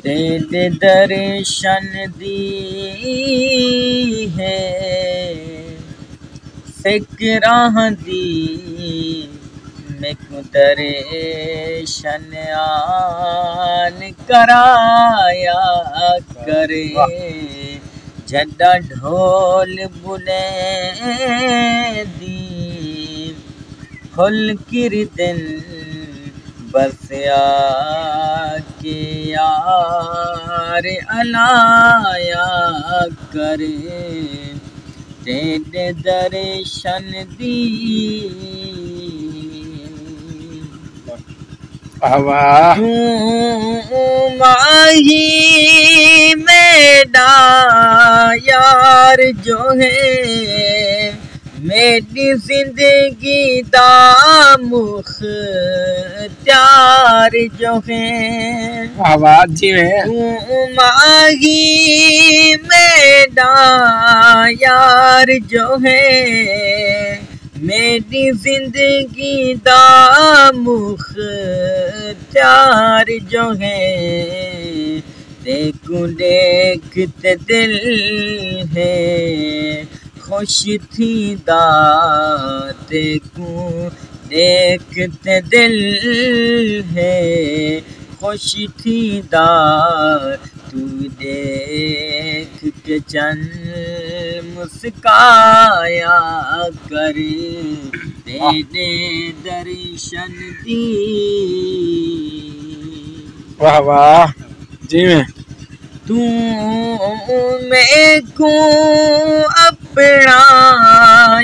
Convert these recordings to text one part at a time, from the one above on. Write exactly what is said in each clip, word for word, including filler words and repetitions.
تیݙے درشن دی ہے فکراں دی، میکوں درشن آن کرایا کرے۔ واہ۔ جݙاں ڈھول ٻلیندی پھل کردن، بس آ کے یار الایا کرے تیݙے درشن دی۔ واہ واہ۔ توں ماہی میݙا یار جو ہے، میݙی زندگی دا مختیار جو ہے۔ واہ واہ، جیویں۔ توں ماہی میݙا یار جو ہے، میݙی زندگی دا مختیار جو ہے، تیکوں ݙیکھ تے دل ہے خوش تھیندا، تیکوں ݙیکھ تے دل ہے خوش تھیندا، توں ݙیکھ کے چن مسکایا کرے تیݙے درشن دی۔ واہ واہ، جیویں۔ توں میکوں اپݨا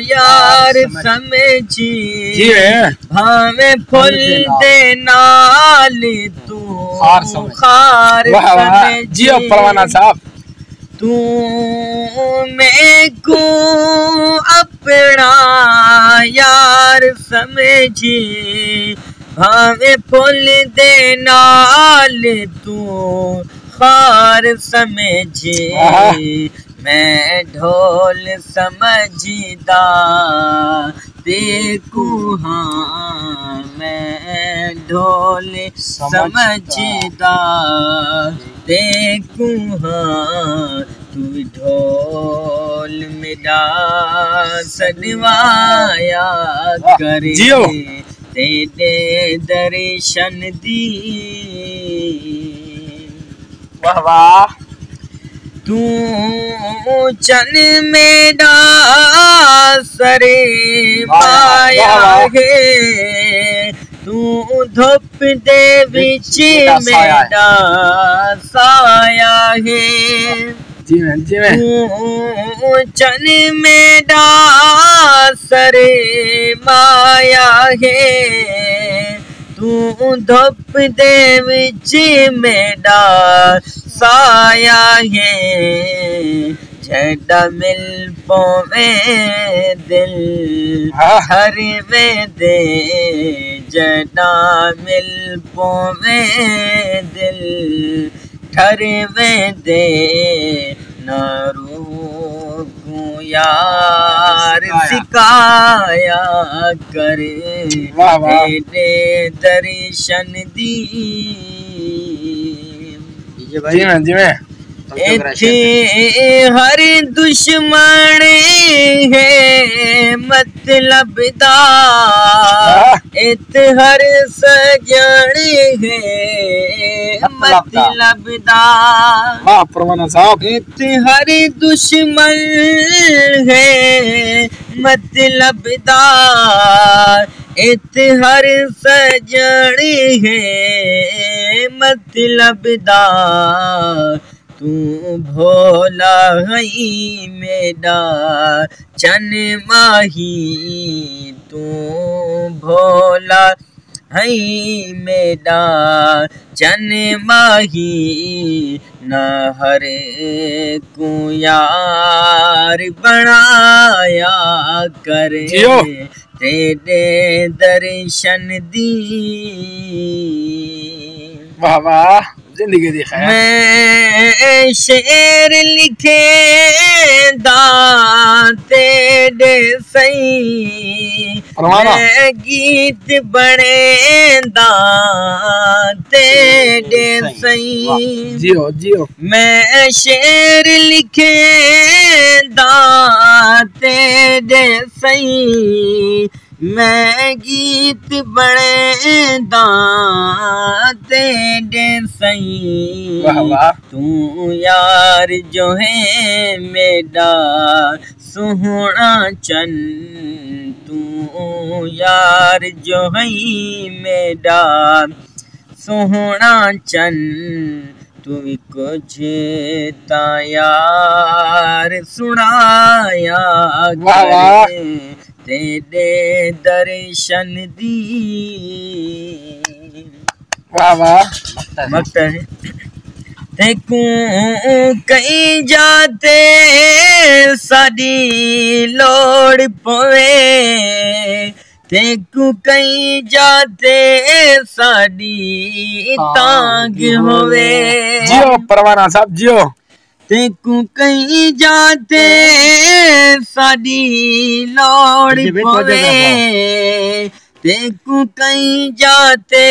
یار سمجھی، جیویں۔ بھاویں پھل دے نال توں خار سمجھ۔ خار واہ واہ، سمجھی۔ جیو پروانہ صاحب۔ توں میکوں اپݨا یار سمجھی، بھاویں پھل دے نال توں خار سمجھی۔ واہ۔ میں ڈھول سمجھدا تیکوں ہاں، میں ڈھول سمجھدا۔ سمجھدا تیکوں ہاں، توں ڈھول میݙا سݙوایا واہ، کرے جیو۔ تیݙے درشن دی۔ واہ واہ۔ توں چن میݙا سرمایہ واہ واہ۔ ہے، توں دھپ دے وچ وچ میݙا سایہ ہے۔ میݙا سایہ ہے۔ جیویں، جیویں۔ توں چن میݙا سرمایہ ہے، توں دھپ دے وچ میݙا سایہ ہے۔ جݙاں مل پوویں دل ہاں۔ ٹھر ویندے، جݙاں مل پوویں دل ٹھر ویندے، نہ روح کوں یار سکایا۔ سکایا کرے واہ واہ۔ تیݙے درشن دی۔ جیویں، جیویں۔ اتھے ہر دشمن ہے مطلب دا، ہاں۔ ات ہر سڄݨ ہے مطلب دا۔ مطلب دا۔ واہ پروانہ صاحب۔ ات ہر دشمن ہے مطلب دا، ات ہر سڄݨ ہے مطلب دا۔ توں بھولا ہئیں میݙا چن ماہی، توں بھولا ہئیں میݙا چن ماہی، نہ ہر کوں یار بݨایا کرے جیو۔ تیݙے درشن دی۔ واہ واہ۔ زندگی دی خیر۔ میں شعر لکھیندا تیݙے سئیں، پروانہ۔ میں گیت بݨیندا تیݙے سئیں۔ واہ، جیو، جیو۔ میں شعر لکھیندا تیݙے سئیں، میں گیت بݨیندا تیݙے سئیں۔ واہ واہ۔ توں یار جو ہیں میݙا سوہݨا چن، توں یار جو ہیں میݙا سوہݨا چن، توں وی کجھ تاں یار سݨایا کر۔ واہ واہ۔ تیݙے درشن دی۔ واہ واہ۔ مقطع ہے۔ تیکوں کہیں جاہ تے ساݙی لوڑ پوے، تیکوں کہیں جاہ تے ساݙی تانگھ ہووے۔ جیو پروانہ صاحب، جیو۔ تیکوں کہیں جاہ تے ساݙی لوڑ پوے، تیکوں کہیں جاہ تے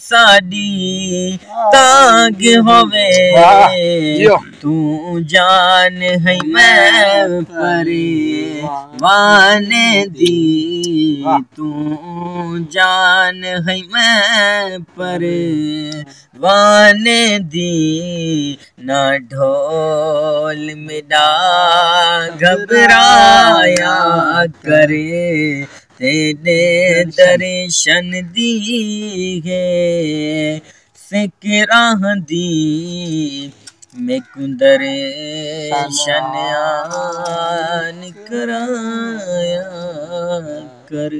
ساݙی تانگھ ہووے۔ واہ، جیو۔ توں جان ہے میں پروانے دی، واہ۔ توں جان ہے میں پروانے دی، نہ ڈھول میݙا گھبرایا کرے، تیݙے درشن دی ہے سک راہندی، میکوں درشن آن کرایا کر۔